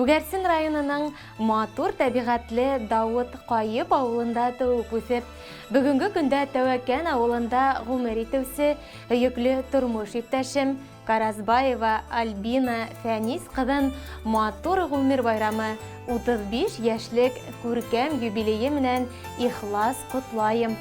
Күгәрсен районының матур тәбиғәтле Дауыт Ҡайып ауылында тыуып үҫеп, бөгөнгө көндә Тәүәкән ауылында ғүмер итеүсе һөйөклө тормош иптәшем Каразбаева Альбина Фәнис ҡыҙын матур ғүмер байрамы 35 йәшлек күркәм юбилейе менән ихлас ҡотлайым.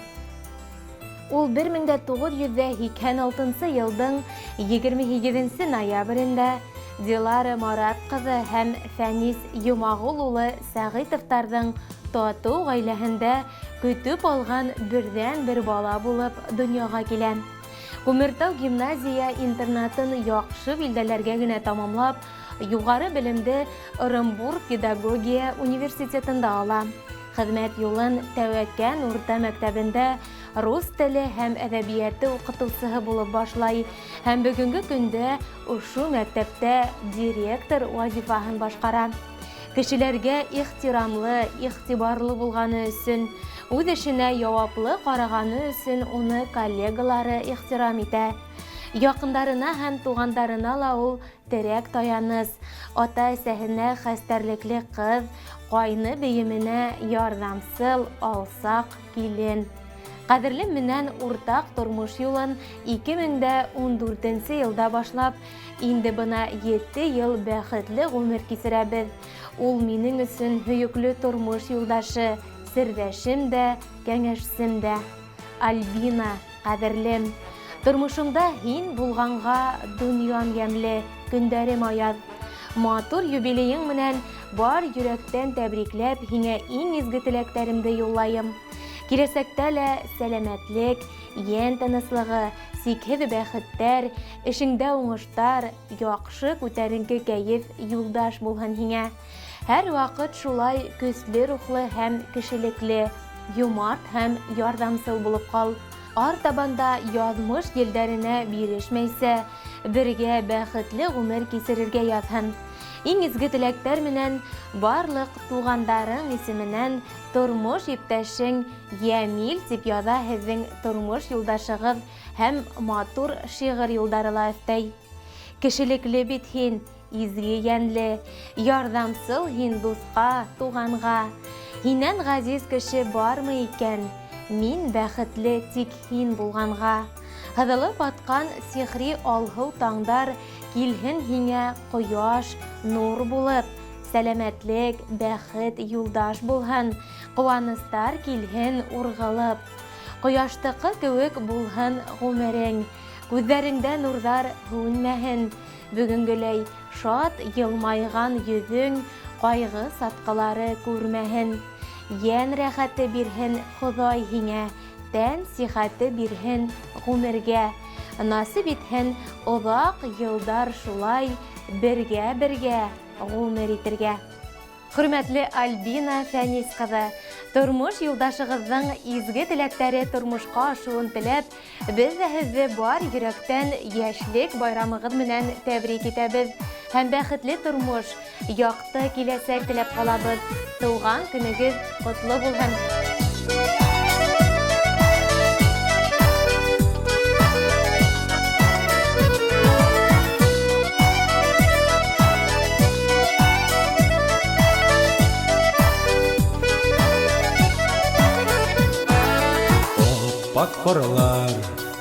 Ул 1986 йылдың 28 ноябрендә Дилара Марат ҡыҙы һәм Фәнис Йомағол улы Сәғитовтарҙың татыу ғаиләһендә көтөп алған берҙән-бер бала булып донъяға килә. Күмертау гимназия интернатын яҡшы билдәләргә генә тамамлап, юғары белемде Ырымбур педагогия университетында ала. Хеҙмәт юлын Тәүәкән урта мәктәбендә рус теле һәм әҙәбиәте уҡытыусыһы булып башлай һәм бөгөнгө көндә ошо мәктәптә директор вазифаһын башҡара. Кешеләргә ихтирамлы, иғтибарлы булғаны өсөн, үҙ эшенә яуаплы ҡарағаны өсөн уны коллегалары ихтирам итә. Яҡындарына һәм туғандарына ла ул терәк таяныс, ата-әсәһенә хәстәрлекле ҡыҙ, ҡайны бейеменә ярҙамсыл, алсаҡ килен. Ҡәҙерлем менән уртаҡ тормош юлын 2014 йылда башлап, инде бына 7 йыл бәхетле ғүмер кисерәбеҙ. Ул минең өсөн һөйөклө тормош юлдашы, серҙәшем дә, кәңәшсем дә. Альбина, ҡәҙерлем, тормошомда һин булғанға донъям йәмле, көндәрем аяҙ. Матур юбилейың менән бар йөрәктән тәбрикләп, һиңә иң изге теләктәремде юллайым. Киләсәктә лә сәләмәтлек, йән тыныслығы, сикһеҙ бәхеттәр, эшеңдә уңыштар, яҡшы күтәренке кәйеф юлдаш булһын һиңә. Һәр ваҡыт шулай көслө рухлы һәм кешелекле, йомарт һәм ярҙамсыл булып ҡал. Артабанда яҙмыш елдәренә бирешмәйсә, бергә бәхетле ғүмер кисерергә яҙһын. Иң изге теләктәр менән барлыҡ туғандарың исеменән тормош иптәшең Йәмил тип яҙа һеҙҙең тормош юлдашығыҙ һәм матур шиғыр юлдары ла өҫтәй. Кешелекле бит һин, изге йәнле, ярҙамсыл һин дуҫҡа, туғанға. Һинән ғәзиз кеше бармы икән? Мин бәхетле тик һин булғанға. Һыҙылып атҡан сихри алһыу таңдар килһен һиңә ҡояш, нур булып, сәләмәтлек, бәхет юлдаш булһын, ҡыуаныстар килһен урғылып. Ҡояштыҡы кеүек булһын ғүмерең, күҙҙәреңдә нурҙар һүнмәһен, бөгөнгөләй шат йылмайған йөҙөң ҡайғы сатҡылары күрмәһен. Йән рәхәте бирһен Хоҙай һиңә, тән сихәте бирһен ғүмергә. Насип итһен оҙаҡ йылдар шулай бергә-бергә ғүмер итергә. Хөрмәтле Альбина Фәнис ҡыҙы, тормош юлдашығыҙҙың изге теләктәре тормошҡа ашыуын теләп, беҙ ҙә һеҙҙе бар йөрәктән йәшлек байрамығыҙ менән тәбрик итәбеҙ һәм бәхетле тормош, яҡты киләсәк теләп ҡалабыҙ. Тыуған көнөгөҙ ҡотло булһын! Аппак ҡарлар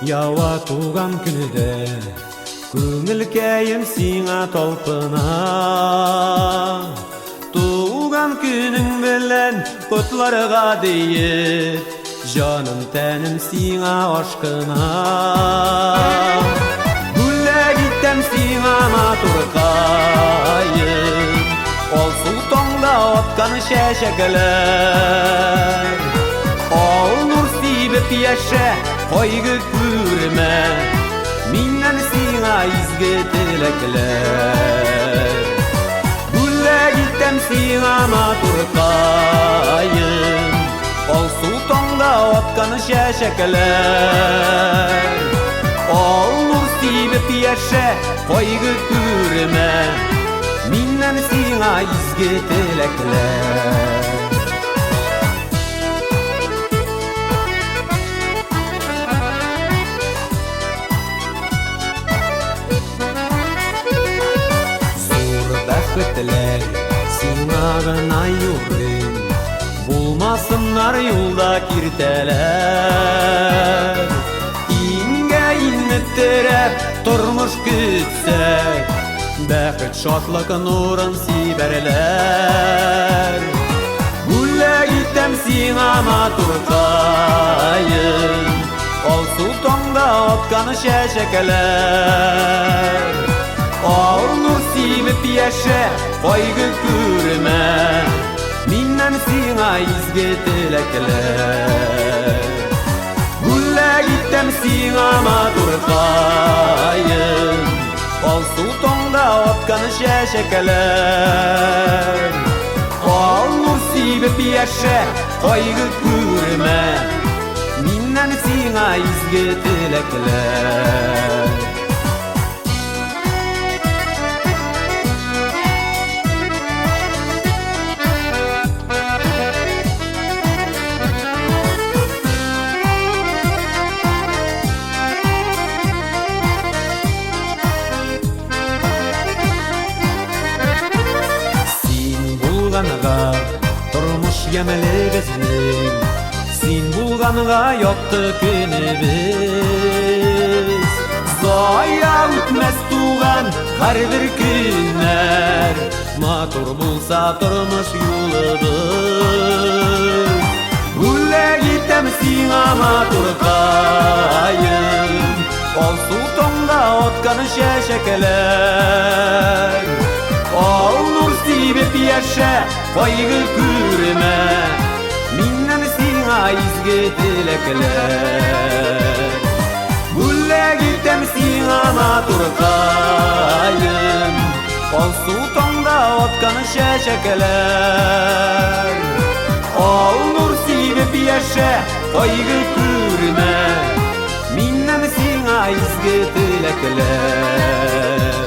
яуа туған көндә, күңелкәйем сиңа талпына. Туған көнөң белән ҡотларға диеп, җаным тәнем сиңа ашкына. Бүләк итәм сиңа матуркаем, алсу таңда аткан чәчәкләр. Ал нур сибеп яшә, кайгы күрмә, миннән сиңа изге теләкләр. Бүләк итәм сиңа матуркаем, алсу таңда аткан чәчәкләр. Ал нур сибеп яшә, кайгы күрмә, миннән сиңа изге теләкләр. Зур бәхетләр Булмасыннар юлда киртәләр. Иңгә иңне терәп тормыш көтсәк, бәхет шатлык нурын сибәрләр. Бүләк итәм сиңа матуркаем, алсу таңда аткан чәчәкләр. Ал нур сибеп яшә, кайгы күрмә, миннән сиңа изге теләкләр. Бүләк итәм сиңа матуркаем, алсу таңда аткан чәчәкләр. Ал нур сибеп яшә, кайгы күрмә, миннән сиңа изге теләкләр. Син булганга тормыш ямьле безнең, син булганга якты көнебез. Зая үтмәс туган һәрбер көннәр, матур булса тормыш юлыбыз. Бүләк итәм сиңа матуркаем, алсу таңда аткан чәчәкләр. Ал нур сибеп яшә, кайгы күрмә, миннән сиңа изге теләкләр. Бүләк итәм сиңа матуркаем, алсу таңда аткан чәчәкләр. Ал нур сибеп яшә, кайгы күрмә, миннән сиңа изге теләкләр.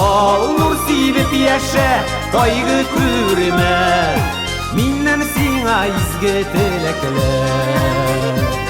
Ал нур сибеп яшә, кайгы күрмә, миннән сиңа изге теләкләр.